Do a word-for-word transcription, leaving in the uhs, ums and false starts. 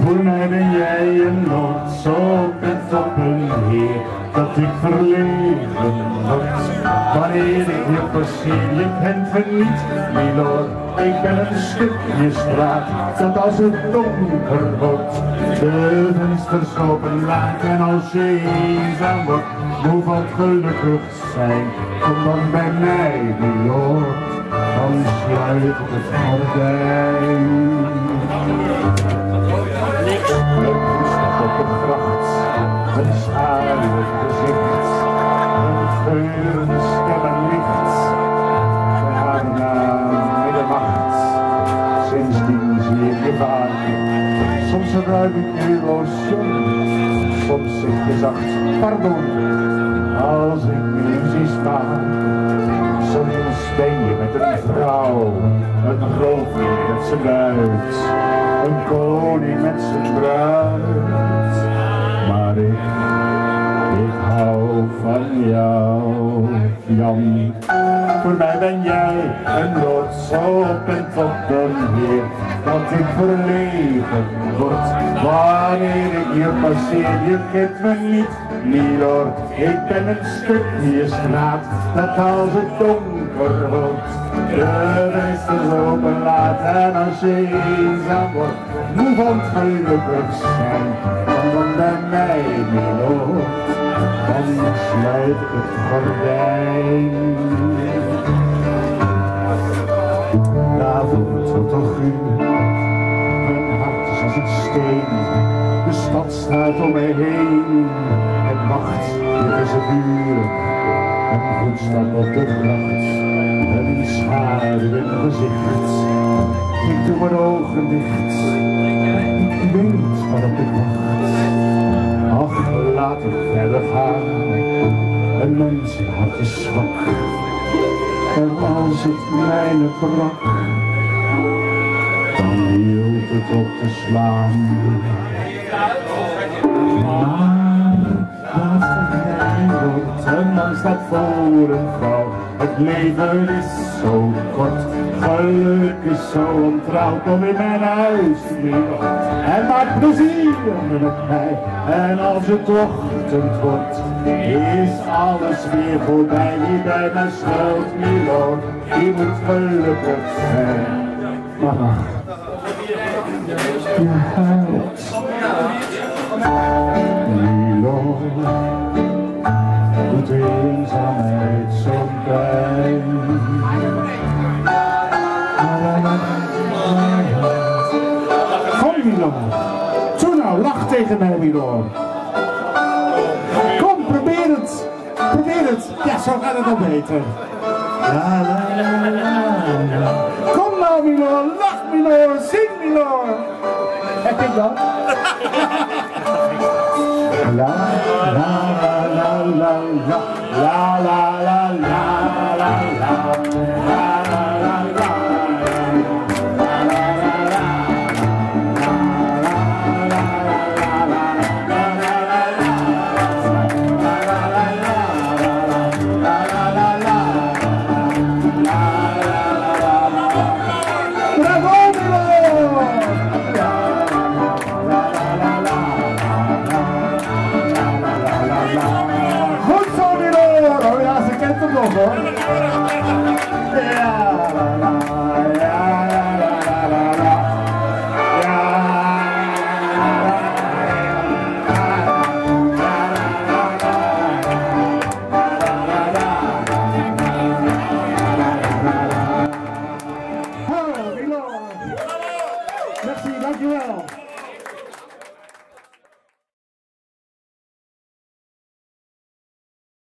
Veur mij ben jij een lord, zo bent op en neer, dat ik verlegen word. Wanneer ik je passeer, je kent me niet, milord. Ik ben een stukje straat, dat als het donker wordt, de vensters openlaat. En als je eenzaam wordt, moe van gelukkig zijn, kom dan bij mij, milord, dan sluit ik het gordijn. Een voetstap op de gracht, een schaduw in het gezicht, een geur, een stem, een licht. Daarna middernacht, sindsdien zie ik je vaak. Soms ruik ik je lotion, soms zeg je zacht: pardon, als ik muziek maak. Soms ben je met een vrouw, een roofdier met zijn buit, een koning met zijn bruid. Maar ik, ik hou van jou, Jan. Voor mij ben jij een lord, zo op en top en neer, dat ik verlegen word. Wanneer ik je passeer, je kent me niet, milord. Ik ben een stukje straat, dat als het donker wordt, de vensters openlaat. En als je eenzaam wordt, moe van het gelukkig zijn, kom dan bij mij, milord, dan sluit ik het gordijn. De avond wordt al guur, mijn hart is als een steen. De stad staat om mij heen en wacht, dit is het uur. Een voetstap op de gracht, een schaduw in mijn gezicht. Ik doe mijn ogen dicht, ik weet waarop ik wacht. Ach, laat ik verder gaan, een mensenhart is zwak. En als het mijne brak, dan hield het op te slaan. Maar laatste herinnering: een man staat voor een vrouw. Het leven is zo kort, geluk is zo ontrouw. Kom in mijn huis, milord, en maak plezier met mij. En als het ochtend wordt, is alles weer voorbij. Wie bij mij schuilt, milord, die moet gelukkig zijn. Mama, je huilt. Milord, doet eenzaamheid zo'n pijn. Kom, milord. Zo nou, lach tegen mij, milord. Kom, probeer het. Probeer het. Ja, zo gaat het al beter. La, la, la, la, la. Kom nou, milord. Lach, milord. Zing, milord. Heb je dat? La, la, la, la, la, la. La, la, la, la, la, la. La, la, la, la, la, la. Bravo, Milo! Goed zo, Milo! Oh ja, ze kent hem nog, hoor. Ja.